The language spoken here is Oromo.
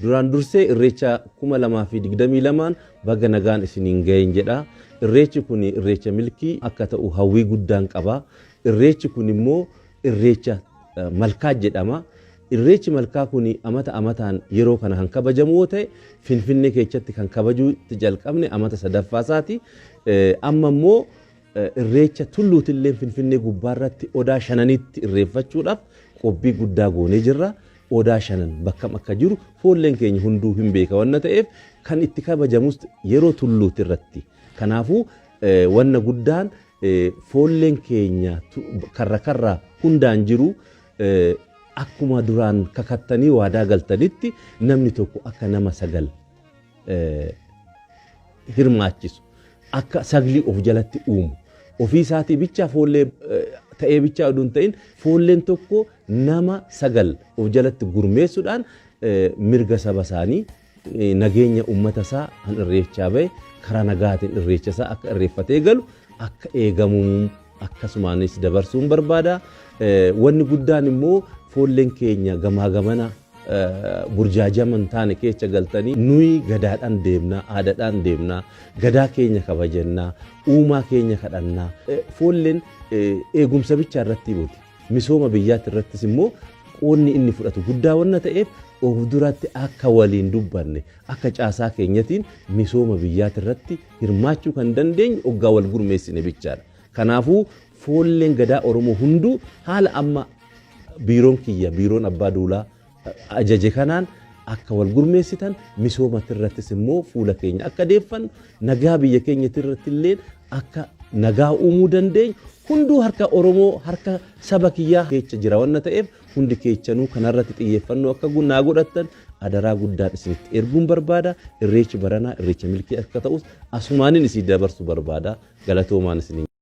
Duraan dursee Irreecha 2022n baga nagaan isiniin ga'een jedha. Irreechi kun irreecha milkii akka ta'u hawwii guddaan qaba. Irreechi kun immoo irreecha malkaa jedhama. Irreechi malkaa kun amata amataan yeroo kana kan kabajamu yoo ta'e, Finfinnee keessatti kan kabajuutti jalqabne amata sadaffaa isaati. Amma immoo irreecha tulluutillee Finfinnee gubbaarratti odaa shananitti irreeffachuudhaaf qophii guddaa goonee jirra. Odaa shanan bakkam akka jiru foolleen keenya hunduu hin beeka wanna ta'eef, kan itti kabajamus yeroo tulluuti irratti. Kanaafuu wanna guddaan foolleen keenya karra karra hundaan jiru akkuma duraan kakattanii waadaa galtanitti namni tokko akka nama 9 hirmaachisu, akka saglii of jalatti uumu, ofii isaatii bichaa foollee ta'ee bichaa oduu hin ta'in, foolleen tokko nama 9 of jalatti gurmeessuudhaan mirga saba isaanii, nageenya uummata isaa kan irreechaa bahe karaa nagaatiin irreecha isaa akka irreeffatee galu akka eegamu akkasumaanis dabarsuun barbaada. Wanni guddaan immoo foolleen keenya gamaa gamana burjaajaman taane keessa galtanii, nuyi gadaadhaan deemnaa, aadaadhaan deemnaa, gadaa keenya kabajannaa, uumaa keenya kadhannaa. Foolleen eegumsa bichaa irratti miti. Misooma biyyaatti irrattis immoo qoonni inni fudhatu guddaa wanna ta'eef, of duratti akka waliin dubbanne, akka caasaa keenyatiin misooma biyyaatti irratti hirmaachuu kan dandeenyu oggaa wal gurmeessine bichaadha. Kanaafuu foolleen gadaa Oromoo hunduu haala amma biiroon kiyya, biiroon abbaa duulaa ajaje kanaan akka wal gurmeessitan, misooma irrattis immoo fuula keenya akka deeffannu, nagaa biyya keenya irratti illee akka nagaa uumuu dandeenyu, hunduu harka Oromoo, harka saba kiyyaa keessa jira wanna ta'eef, hundi keechanuu kanarratti xiyyeeffannoo akka naa godhattan adaraa guddaan isinitti erguun barbaada. Irreechi baranaa irreecha milkii akka ta'us asumaanin isin dabarsuu barbaada. Galatoomaan isiniin.